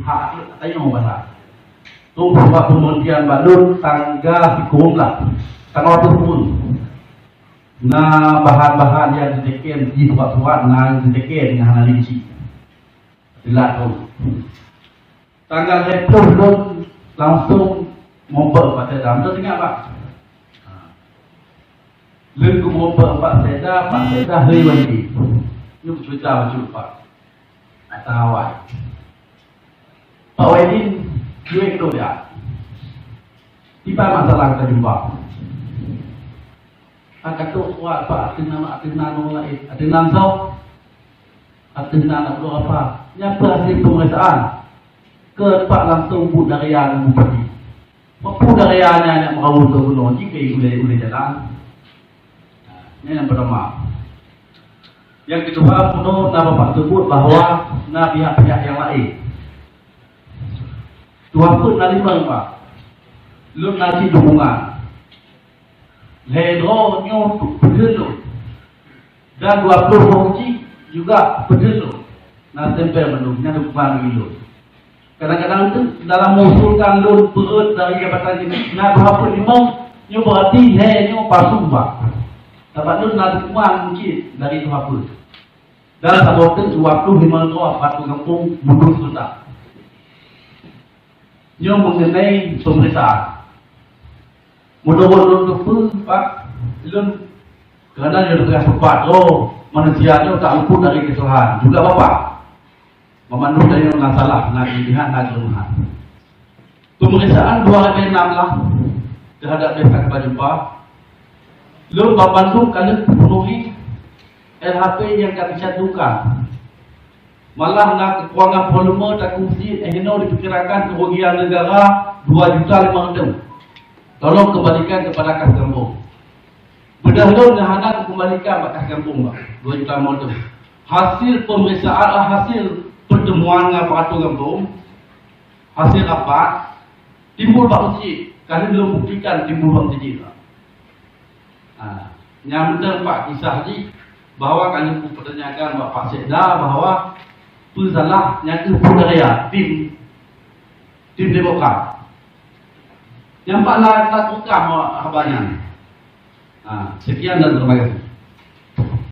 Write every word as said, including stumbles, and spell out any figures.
Hak tanyong bahasa. Tu sebab pemberhentian balut tanggal tiga belas. Tanggal tiga belas. Nah, bahan-bahan yang diteken di surat-surat, nah, diteken dengan hana linci. Jelas tu. Tanggal dua puluh lôn langsung mobek Pak Sekda. Betul ingat, Pak? Ha. Lôn geumobek Pak Sekda, Pak Sekda hei Wali. Nyoe cerita lucu, Pak. Atau awai. Pak Wahidin, duit tu dia. Tiba masalah kita jumpa. Angkat tu kuat, Pak, ateueh nama, ateueh nama orang lain, ateueh nama soe, ateueh nama apa. Nyapa hasil pemeriksaan? Ke Pak langsung buet dari yang bupati. Mampu dari yang nyak merawu tu gunung, jika uleh-uleh jalan. Ini yang pertama. Yang kedua, penuh na Bapak sebut bahwa na pihak-pihak yang lain. Tuha pun na lima, Pak. Lôn na cit dukungan. Lhèe droe nyoe peudeuh lôn. Dan dua puluh droe cit juga peudeuh lôn. Na stempel mandum, nyan dukungan lôn. Kadang-kadang tu dalam mengusulkan lôn peureut dari jabatan ini, na dua puluh lima nyoe berarti lhèe nyoe palsu, Pak. Sabab lôn na dukungan mungkin dari dua puluh. Dan saboh teuk dua puluh lima droe bak gampông mundur seureuta. Nyoe mengenai pemeriksaan. Mudah lôn teupeu, Pak, lôn kerana lôn teuka peupat droe manusia nyoe tak luput dari kesalahan. Juga Bapak. Memandu dari na salah, na kelebihan, na kelemahan. Pemeriksaan dua ribu enam lah terhadap Desa Kepala Jumpa. Lôn banmandum ka lheueh penuhi L H P yang ka dicantumkan. Malah na kekurangan volume takeuh cit, eh, inoe diperkirakan kerugian negara dua juta lima ratus. Tolong kembalikan kepada kas gampông. Beudôh lôn nyang hana kukembalikan bak kas gampông, Pak, dua juta lima ratus. Hasil pemeriksaan, hasil pertemuan ngon aparatur gampông, hasil rapat, timbul bak meuseujid. Ka lheueh lôn buktikan timbul bak meuseujid, Pak. Ha, nyang mantong, Pak, kisah jih bahwa ka lheueh kupeutanyakan bak Pak Sekda bahwa peue salah nyan keuh peue karya tim, tim Demokrat. Nyang pat na, na tukang haba nyan. Ha, sekian dan terima kasih.